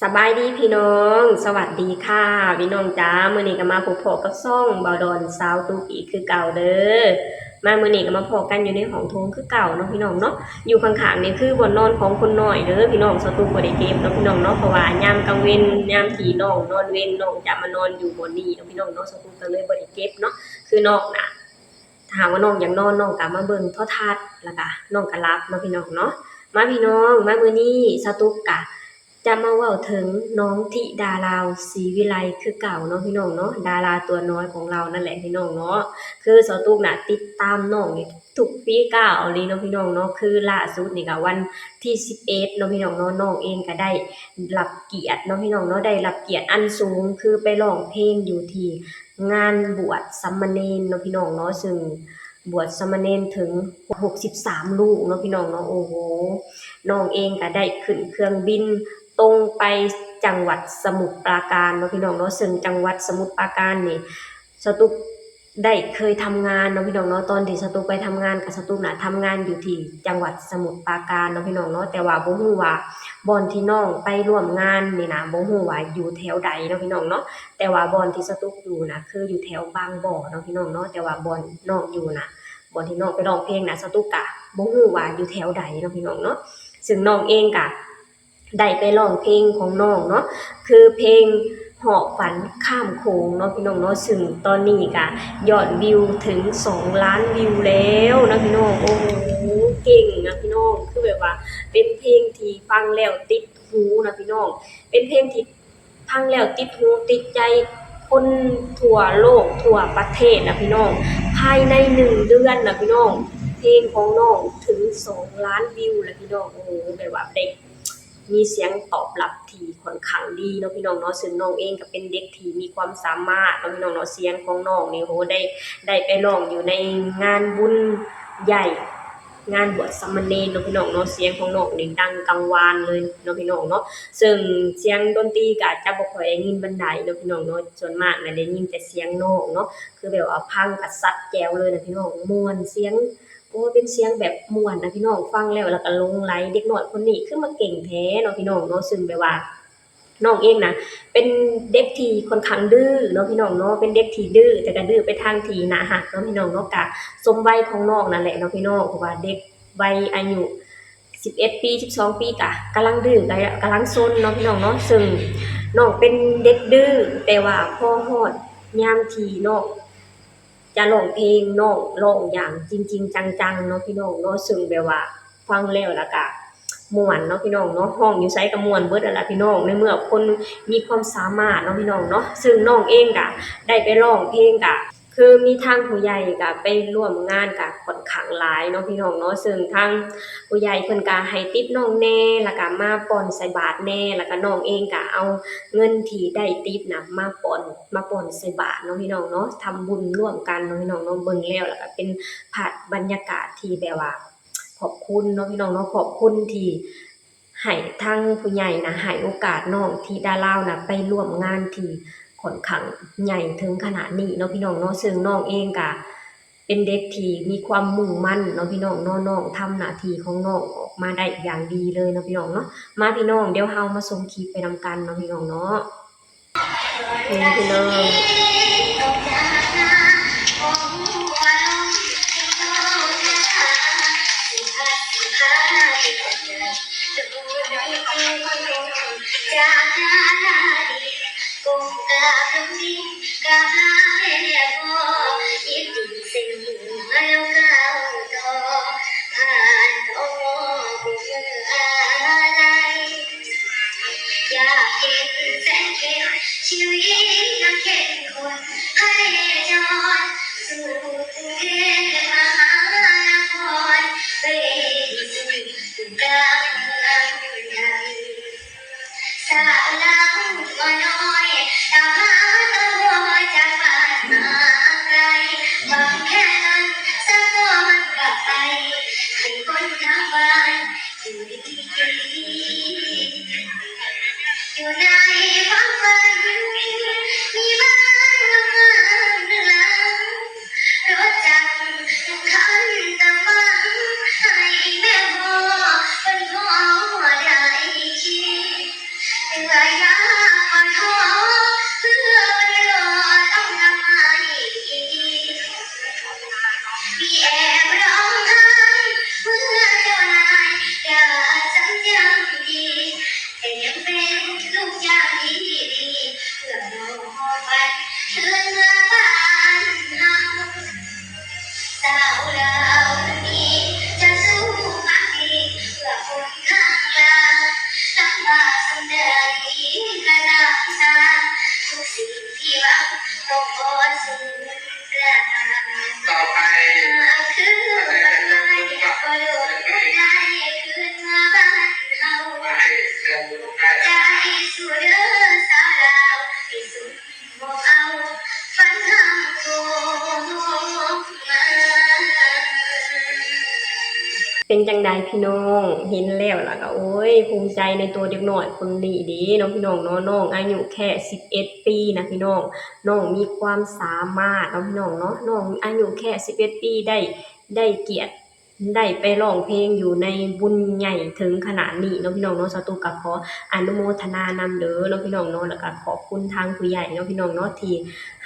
ສະບາຍດີພີ່ນ້ອງ ສະຫວັດດີຄ່ະພີ່ນ້ອງຈ້າ. ມື້ນີ້ກໍມາພົບພໍ້ກັບຊ່ອງບ່າວດອນສາວຕຸກອີກຄືເກົ່າເດີ. ມາມື້ນີ້ກໍມາພໍ້ກັນຢູ່ໃນຫ້ອງໂຖງຄືເກົ່າເນາະພີ່ນ້ອງເນາະ. ຢູ່ຂ້າງໆນີ້ຄືບ່ອນນອນຂອງຄົນນ້ອຍເດີພີ່ນ້ອງ. ສາວຕຸກບໍ່ໄດ້ເກັບເນາະພີ່ນ້ອງເນາະ ເພາະວ່າຍາມກາງເວັນ ຍາມທີ່ນ້ອງນອນເວັນ ນ້ອງຈະມານອນຢູ່ບ່ອນນີ້ເນາະພີ່ນ້ອງເນາະ. ສາວຕຸກກໍເລີຍບໍ່ໄດ້ເກັບເນາະ. ຄືນ້ອງນະ ຖ້າຫາກວ່ານ້ອງຢາກນອນ ນ້ອງກໍມາເບິ່ງໂທລະທັດ ແລ້ວກໍນ້ອງກໍຫຼັບເນາະພີ່ນ້ອງເນາະ. ມາພີ່ນ້ອງ ມາມື້ນີ້ສາວຕຸກກະຈະມາເວົ້າເຖິງນ້ອງທິດາລາວ ສີວິໄລ ຄືເກົ່າເນາະພີ່ນ້ອງເນາະ. ດາລາຕົວນ້ອຍຂອງລາວນັ້ນແຫຼະພີ່ນ້ອງເນາະ. ຄືສາວຕຸກນະຕິດຕາມນ້ອງນີ້ທຸກປີກ້າວອີ່ຫຼີເນາະພີ່ນ້ອງເນາະ. ຄືລ່າສຸດນີ້ກໍວັນທີສິບເອັດເນາະພີ່ນ້ອງເນາະ ນ້ອງເອງກໍໄດ້ຮັບກຽດເນາະພີ່ນ້ອງເນາະ ໄດ້ຮັບກຽດອັນສູງ ຄືໄປຮ້ອງເພງຢູ່ທີ່ ງານບວດສາມະເນນເນາະພີ່ນ້ອງເນາະ. ເຊິ່ງບວດສາມະເນນເຖິງຫົກສິບສາມລູກເນາະພີ່ນ້ອງເນາະ. ໂອ້ໂຫ ນ້ອງເອງກໍໄດ້ຂຶ້ນເຄື່ອງບິນຕົງໄປຈັງຫວັດສະໝຸດປາການເນາະພີ່ນ້ອງເນາະ. ເຊິ່ງຈັງຫວັດສະໝຸດປາການນີ້ ສາວຕຸກໄດ້ເຄີຍທຳງານເນາະພີ່ນ້ອງເນາະ. ຕອນທີ່ສາວຕຸກໄປທຳງານ ກໍສາວຕຸກນະທຳງານຢູ່ທີ່ຈັງຫວັດສະໝຸດປາການເນາະພີ່ນ້ອງເນາະ. ແຕ່ວ່າບໍ່ຮູ້ວ່າບ່ອນທີ່ນ້ອງໄປຮ່ວມງານນີ້ນະ ບໍ່ຮູ້ວ່າຢູ່ແຖວໃດເນາະພີ່ນ້ອງເນາະ. ແຕ່ວ່າບ່ອນທີ່ສາວຕຸກຢູ່ນະ ຄືຢູ່ແຖວບາງບໍ່ເນາະພີ່ນ້ອງເນາະ. ແຕ່ວ່າບ່ອນນ້ອງຢູ່ນະ ບ່ອນທີ່ນ້ອງໄປຮ້ອງເພງນະ ສາວຕຸກກະບໍ່ຮູ້ວ່າຢູ່ແຖວໃດເນາະພີ່ນ້ອງເນາະ. ເຊິ່ງນ້ອງເອງກະໄດ້ໄປຮ້ອງເພງຂອງນ້ອງເນາະ ຄືເພງຫອບຝັນຂ້າມໂຂງເນາະພີ່ນ້ອງເນາະ. ເຊິ່ງຕອນນີ້ກະຍອດວິວເຖິງສອງລ້ານວິວແລ້ວເນາະພີ່ນ້ອງ. ໂອ້ໂຫ ເກັ່ງນະພີ່ນ້ອງ. ຄືແບບວ່າເປັນເພງທີ່ຟັງແລ້ວຕິດຫູນະພີ່ນ້ອງ. ເປັນເພງທີ່ ຟັງແລ້ວຕິດຫູຕິດໃຈຄົນທົ່ວໂລກທົ່ວປະເທດນະພີ່ນ້ອງ. ພາຍໃນໜຶ່ງເດືອນນະພີ່ນ້ອງ ເພງຂອງນ້ອງເຖິງສອງລ້ານວິວແລ້ວພີ່ນ້ອງ. ໂອ້ໂຫ ແບບວ່າໄດ້ມີສຽງຕອບຮັບທີ່ຂ້ອນຂ້າງດີເນາະພີ່ນ້ອງເນາະ. ເຊິ່ງນ້ອງເອງກໍເປັນເດັກທີ່ມີຄວາມສາມາດເນາະພີ່ນ້ອງເນາະ. ສຽງຂອງນ້ອງນີ້ ໂຫ ໄດ້ ໄດ້ໄປຮ້ອງຢູ່ໃນງານບຸນໃຫຍ່ ງານບວດສາມະເນນເນາະພີ່ນ້ອງເນາະ. ສຽງຂອງນ້ອງນີ້ດັງກັງວານເລີຍເນາະພີ່ນ້ອງເນາະ. ເຊິ່ງສຽງດົນຕີກໍຈະບໍ່ຄ່ອຍໄດ້ຍິນປານໃດເນາະພີ່ນ້ອງເນາະ. ສ່ວນມາກນະໄດ້ຍິນແຕ່ສຽງນ້ອງເນາະ ຄືແບບວ່າຟັງກໍຊັດແຈວເລີຍນະພີ່ນ້ອງ. ມ່ວນ ສຽງ ໂອ້ ເປັນສຽງແບບມ່ວນນະພີ່ນ້ອງ. ຟັງແລ້ວ ແລ້ວກໍຫຼົງໄຫຼ. ເດັກນ້ອຍຄົນນີ້ຄືມາເກັ່ງແທ້ເນາະພີ່ນ້ອງເນາະ. ເຊິ່ງແບບວ່າ ນ້ອງເອງນະ ເປັນເດັກທີ່ຂ້ອນຂ້າງດື້ເນາະພີ່ນ້ອງເນາະ. ເປັນເດັກທີ່ດື້ ແຕ່ກໍດື້ໄປທາງທີ່ໜ້າຮັກເນາະພີ່ນ້ອງເນາະ. ກະສົມໄວຂອງນ້ອງນັ້ນແຫຼະເນາະພີ່ນ້ອງ ເພາະວ່າເດັກໄວອາຍຸສິບເອັດປີ ສິບສອງປີ ກະກຳລັງດື້ ກະກຳລັງຊົນເນາະພີ່ນ້ອງເນາະ. ເຊິ່ງນ້ອງເປັນເດັກດື້ ແຕ່ວ່າພໍຮອດຍາມທີ່ນ້ອງ ຈະຮ້ອງເພງ ນ້ອງຮ້ອງຢ່າງຈິງໆ ຈັງໆ ເນາະພີ່ນ້ອງເນາະ. ເຊິ່ງແບບວ່າຟັງແລ້ວ ແລ້ວກະມ່ວນເນາະພີ່ນ້ອງເນາະ. ຮ້ອງຢູ່ໃສກະມ່ວນເບິດຫັ້ນລະພີ່ນ້ອງ ໃນເມື່ອຄົນມີຄວາມສາມາດເນາະພີ່ນ້ອງເນາະ. ເຊິ່ງນ້ອງເອງກະໄດ້ໄປຮ້ອງເພງ ກະຄືມີທາງຜູ້ໃຫຍ່ກະໄປຮ່ວມງານກະຂ້ອນຂ້າງຫຼາຍເນາະພີ່ນ້ອງເນາະ. ເຊິ່ງທາງຜູ້ໃຫຍ່ເພິ່ນກະໃຫ້ຕິບນ້ອງແດ່ ແລ້ວກະມາປ່ອນໃສ່ບາດແດ່ ແລ້ວກະນ້ອງເອງກະເອົາເງິນທີ່ໄດ້ຕິບນະມາປ່ອນ ມາປ່ອນໃສ່ບາດເນາະພີ່ນ້ອງເນາະ. ທຳບຸນຮ່ວມກັນເນາະພີ່ນ້ອງເນາະ. ເບິ່ງແລ້ວ ແລ້ວກະເປັນພາບບັນຍາກາດທີ່ແບບວ່າຂອບຄຸນເນາະພີ່ນ້ອງເນາະ. ຂອບຄຸນທີ່ໃຫ້ທາງຜູ້ໃຫຍ່ນະ ໃຫ້ໂອກາດນ້ອງທິດາລາວນະ ໄປຮ່ວມງານທີ່ຂ້ອນຂ້າງໃຫຍ່ເຖິງຂະໜາດນີ້ເນາະພີ່ນ້ອງເນາະ. ເຊິ່ງນ້ອງເອງກະເປັນເດັກທີ່ມີຄວາມມຸ່ງໝັ້ນເນາະພີ່ນ້ອງເນາະ. ນ້ອງທຳໜ້າທີ່ຂອງນ້ອງອອກມາໄດ້ຢ່າງດີເລີຍເນາະພີ່ນ້ອງເນາະ. ມາພີ່ນ້ອງ ດຽວເຮົາມາຊົມຄລິບໄປນຳກັນເນາະພີ່ນ້ອງເນາະ. ນີ້ພີ່ນ້ອງ ຕໍ່ໄປ ເປັນຈັ່ງໃດພີ່ນ້ອງ ເຫັນແລ້ວລະກະ ໂອ້ຍ ພູມໃຈໃນຕົວເດັກນ້ອຍຄົນນີ້ເດ້ເນາະ ພີ່ນ້ອງເນາະ. ນ້ອງອາຍຸແຄ່ສິບເອັດປີນະ ພີ່ນ້ອງ, ນ້ອງມີຄວາມສາມາດເນາະ ພີ່ນ້ອງເນາະ. ນ້ອງອາຍຸແຄ່ສິບເອັດປີ ໄດ້ ໄດ້ກຽດ ໄດ້ໄປຮ້ອງເພງຢູ່ໃນບຸນໃຫຍ່ເຖິງຂະໜາດນີ້ເນາະ ພີ່ນ້ອງເນາະ. ສາວຕຸກກະຂໍອະນຸໂມທະນານຳເດີເນາະ ພີ່ນ້ອງເນາະ, ແລ້ວກະຂອບຄຸນທາງຜູ້ໃຫຍ່ເນາະ ພີ່ນ້ອງເນາະ ທີ່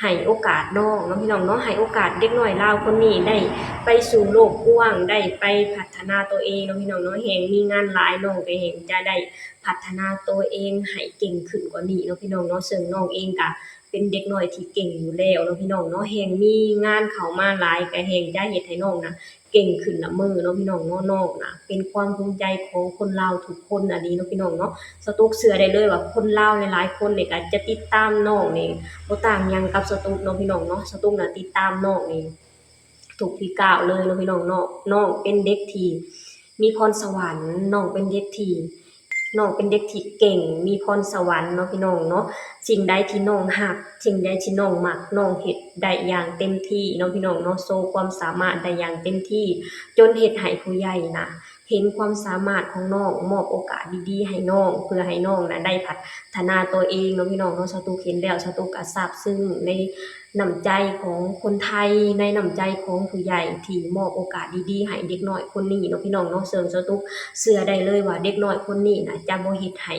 ໃຫ້ໂອກາດນ້ອງເນາະ ພີ່ນ້ອງເນາະ, ໃຫ້ໂອກາດເດັກນ້ອຍລາວຄົນນີ້ໄດ້ໄປສູ່ໂລກກວ້າງ, ໄດ້ໄປພັດທະນາຕົວເອງເນາະ ພີ່ນ້ອງເນາະ. ແຮ່ງມີງານຫຼາຍ ນ້ອງກະແຮ່ງຈະໄດ້ພັດທະນາຕົວເອງໃຫ້ເກັ່ງຂຶ້ນກວ່ານີ້ເນາະ ພີ່ນ້ອງເນາະ. ເຊິ່ງນ້ອງເອງກະເປັນເດັກນ້ອຍທີ່ເກັ່ງຢູ່ແລ້ວເນາະ ພີ່ນ້ອງເນາະ, ແຮ່ງມີງານເຂົ້າມາຫຼາຍ ກະແຮ່ງຈະເຮັດໃຫ້ນ້ອງນະ ເກັ່ງຂຶ້ນນຳມື້ເນາະ ພີ່ນ້ອງເນາະ. ນ້ອງນະເປັນຄວາມພູມໃຈຂອງຄົນລາວທຸກຄົນອີ່ຫຼີເນາະ ພີ່ນ້ອງເນາະ. ສາວຕຸກເຊື່ອໄດ້ເລີຍວ່າຄົນລາວຫຼາຍໆຄົນນີ້ກະຈະຕິດຕາມນ້ອງນີ້ ບໍ່ຕ່າງຫຍັງກັບສາວຕຸກເນາະ ພີ່ນ້ອງເນາະ. ສາວຕຸກນະຕິດຕາມນ້ອງນີ້ທຸກທີ່ກ້າວເລີຍເນາະ ພີ່ນ້ອງເນາະ. ນ້ອງເປັນເດັກທີ່ມີພອນສະຫວັນ, ນ້ອງເປັນເດັກທີ່ ນ້ອງເປັນເດັກທີ່ເກັ່ງ ມີພອນສະຫວັນເນາະ ພີ່ນ້ອງເນາະ. ສິ່ງໃດທີ່ນ້ອງຮັກ ສິ່ງໃດທີ່ນ້ອງມັກ ນ້ອງເຮັດໄດ້ຢ່າງເຕັມທີ່ເນາະ ພີ່ນ້ອງເນາະ, ໂຊຄວາມສາມາດໄດ້ຢ່າງເຕັມທີ່ ຈົນເຮັດໃຫ້ຜູ້ໃຫຍ່ນະເຫັນຄວາມສາມາດຂອງນ້ອງ, ມອບໂອກາດດີໆໃຫ້ນ້ອງ ເພື່ອໃຫ້ນ້ອງນະໄດ້ພັດທະນາຕົວເອງເນາະ ພີ່ນ້ອງເນາະ. ສາວຕຸກເຫັນແລ້ວ ສາວຕຸກກະຊາບຊຶ້ງໃນ ນ້ຳໃຈຂອງຄົນໄທ ໃນນ້ຳໃຈຂອງຜູ້ໃຫຍ່ທີ່ມອບໂອກາດດີໆໃຫ້ເດັກນ້ອຍຄົນນີ້ເນາະ ພີ່ນ້ອງເນາະ. ເຊິ່ງສາວຕຸກເຊື່ອໄດ້ເລີຍວ່າເດັກນ້ອຍຄົນນີ້ນະຈະບໍ່ເຮັດໃຫ້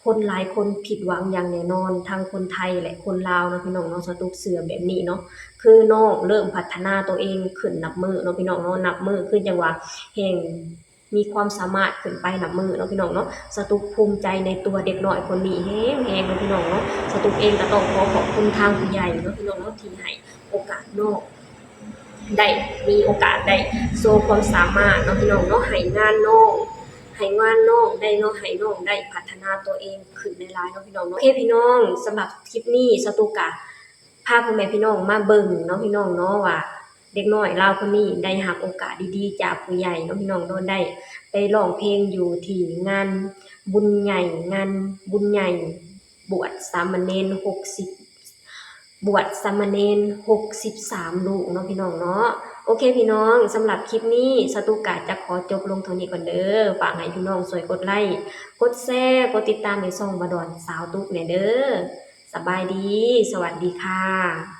ຄົນຫຼາຍຄົນຜິດຫວັງຢ່າງແນ່ນອນ ທັງຄົນໄທ ແລະ ຄົນລາວເນາະ ພີ່ນ້ອງເນາະ. ສາວຕຸກເຊື່ອແບບນີ້ເນາະ, ຄືນ້ອງເລີ່ມພັດທະນາຕົວເອງຂຶ້ນນັບມື້ເນາະ ພີ່ນ້ອງເນາະ, ນັບມື້ຄືຈັ່ງວ່າແຮ່ງ ມີຄວາມສາມາດຂຶ້ນໄປນັບມື້ເນາະ ພີ່ນ້ອງເນາະ. ສາວຕຸກພູມໃຈໃນຕົວເດັກນ້ອຍຄົນນີ້ແຮງໆເນາະ ພີ່ນ້ອງເນາະ. ສາວຕຸກເອງກະຕ້ອງຂໍຂອບຄຸນທາງຜູ້ໃຫຍ່ເນາະ ພີ່ນ້ອງເນາະ ທີ່ໃຫ້ໂອກາດນ້ອງໄດ້ມີໂອກາດໄດ້ໂຊຄວາມສາມາດເນາະ ພີ່ນ້ອງເນາະ, ໃຫ້ງານນ້ອງ ໃຫ້ງານນ້ອງໄດ້ເນາະ ໃຫ້ນ້ອງໄດ້ພັດທະນາຕົວເອງຂຶ້ນຫຼາຍໆເນາະ ພີ່ນ້ອງເນາະ. ໂອເຄ ພີ່ນ້ອງ, ສຳລັບຄລິບນີ້ສາວຕຸກກະ ພາພໍ່ແມ່ພີ່ນ້ອງມາເບິ່ງເນາະ ພີ່ນ້ອງເນາະ ວ່າເດັກນ້ອຍລາວຄົນນີ້ໄດ້ຮັບໂອກາດດີໆຈາກຜູ້ໃຫຍ່ເນາະ ພີ່ນ້ອງເນາະ, ໄດ້ໄປຮ້ອງເພງຢູ່ທີ່ງານບຸນໃຫຍ່ ງານບຸນໃຫຍ່ບວດສາມະເນນຫົກສິບ ບວດສາມະເນນຫົກສິບສາມລູກເນາະ ພີ່ນ້ອງເນາະ. ໂອເຄ ພີ່ນ້ອງ, ສຳລັບຄລິບນີ້ສາວຕຸກກະຈະຂໍຈົບລົງເທົ່ານີ້ກ່ອນເດີ. ຝາກໃຫ້ພີ່ນ້ອງຊ່ວຍກົດໄລ້ ກົດແຊ ກົດຕິດຕາມໃນຊ່ອງບາດອນສາວຕຸກແດ່ເດີ. ສະບາຍດີ ສະຫວັດດີຄ່ະ.